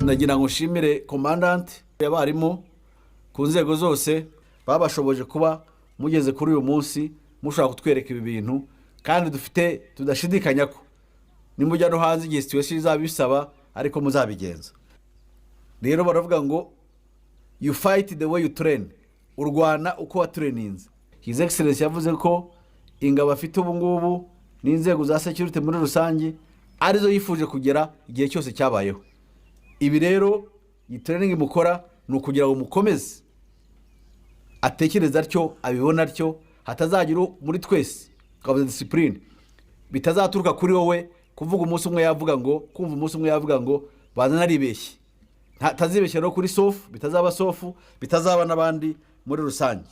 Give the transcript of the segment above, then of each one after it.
Nagira ngo nshimire commandant, abarimu ku nzego zose babashoboje kuba mugeze kuri uyu munsi, mushobora kutwereka ibi bintu, kandi dufite tudashidikanya ko nimujya no hanze, igihe situation izaba ibisaba, ariko muzabigenza. Rero baravuga ngo "You fight the way you train", urwana uko watraininze. His Excellence yavuze ko ingabo afite ubu ngubu n'inzego za security muri rusange arizo yifuje kugera igihe cyose cyabayeho. Ibi rero, iyi training mukora ni ukugira ngo mukomeze atekereza atyo, abibona atyo, hatazagira muri twese twavuze discipline, bitazaturuka kuri wowe kuvuga umunsi umwe yavuga ngo, kumva umunsi umwe yavuga ngo baza naribeshye. Tazibeshya rero kuri sofu, bitazaba sofu, bitazaba n'abandi muri rusange.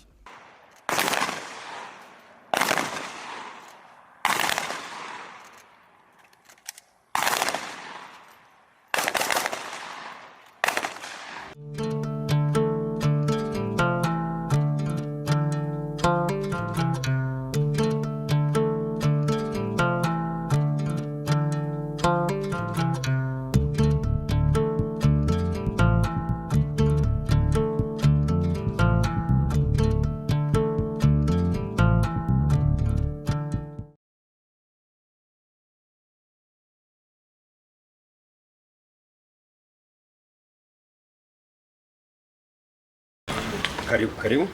Karibu, karibu.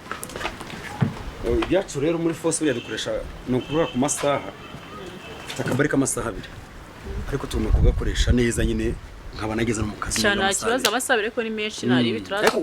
Ibyacu rero muri force buriya dukoresha, ni ukuvuga ku masaha, mfite akabari k'amasaha 2, ariko tugomba kugakoresha neza nyine, nkaba nageze no mu kazi Cyane, muri nta amasaha kibazo. 2. Amasaha 2 ariko ni menshi, ntarebe. Ariko turaza.